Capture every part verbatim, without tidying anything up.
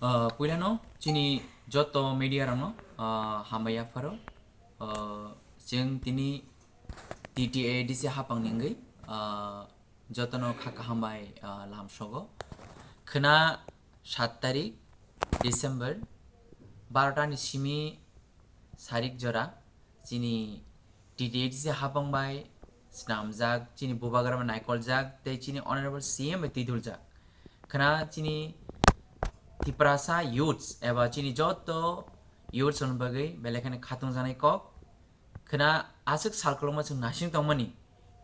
Ah, puilano chini joto media rokno, ah, hambai yapharo. Ah, chwng tini T T A D C hapangni wngwi, ah, jotono kha kahambai, ah, lamsogo. Khwna sat tarik December, barota ni simi sarik jora chini T T A D C hapang bai snamjak, chini bubagra bai naikoljak, tei chini Honorable C M bai twiduljak. Khwna chini Tiprasa youths eba chini joto youths rokni bagwi belai kheno khatungjaknai kok. Khwna aswk sal kwlwngma chwng nasing tongmani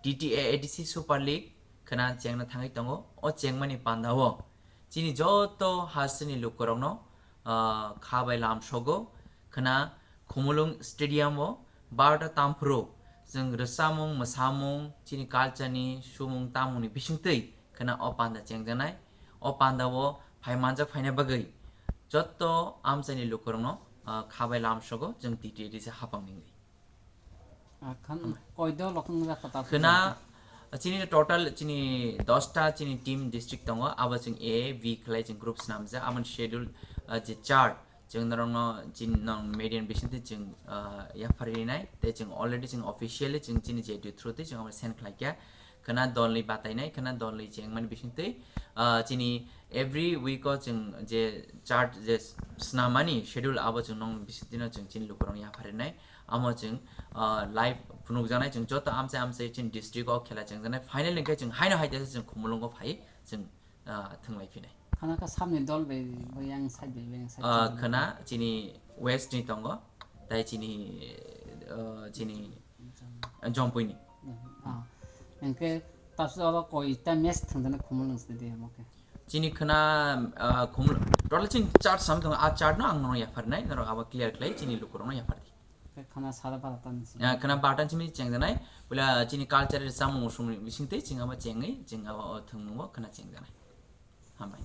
T T A A D C Super League khwna chengna thangwi tongo. O chengmani pandao chini joto hasteni lukurokno, ah, kha bai lamsogo. Khwna Khumulwng Stadium o barota tamphuru chwng rwchapmung, mwsamung, chini culture ni sumung tamungni bisingtwi khwna o panda chengjaknai. O panda o phai manjak phaina bagwi joto amchaini lukurokno, ah, kha bai lamsogo chwng T T A D C hapang ningwi. Ah, khan koi dol rok wng jak kha ta Khwna, chini total chini dosta chini team district tongo, abo chwng A, B khlai chwng group snamjak, aboni schedule, ah, je chart, chwng norokno chini nong media ni bisingtwi chwng, ah, yaphar rinai, tei chwng already chwng officially chwng chini J D U through twi chwng abo send khlai kha. Khwna dolni batainai, khwna dolni chengmani bisingtwi, ah, chini every week o chwng je chart je snamani schedule abo chwng nong bisingtwino chwng chini lukurokno yaphar rinai. Amo chwng, ah, live phunukjaknai, chwng joto amchai amchai chini district o khela chengjaknai. Final hwnkhe chwng haino hai teisa chwng Khumulwngo phai chwng, ah, thwnglai phinai. Khana kha samni dol bai, bai yang side bai, bai yang side Ah, chwng khwna chini west ni tongo, tai chini, ah, chini Jompui ni. Ah, hwnkhe tabuk oro koi ta match thwngjaknai Khumulwng side de mo khe. Chini khwna, ah, Khumul-, total chini chart sam tongo, a chart no ang nono yaphar nai, norok abo clear khlai chini lukurokno yaphar di. Khe khana sara bara tan si. Ah, khwna barota simi chengjaknai, puila chini cultural samung usung bisingtwi chwng abo chengwi, chwng abo o thwngmung o khwna chengjaknai. Hambai.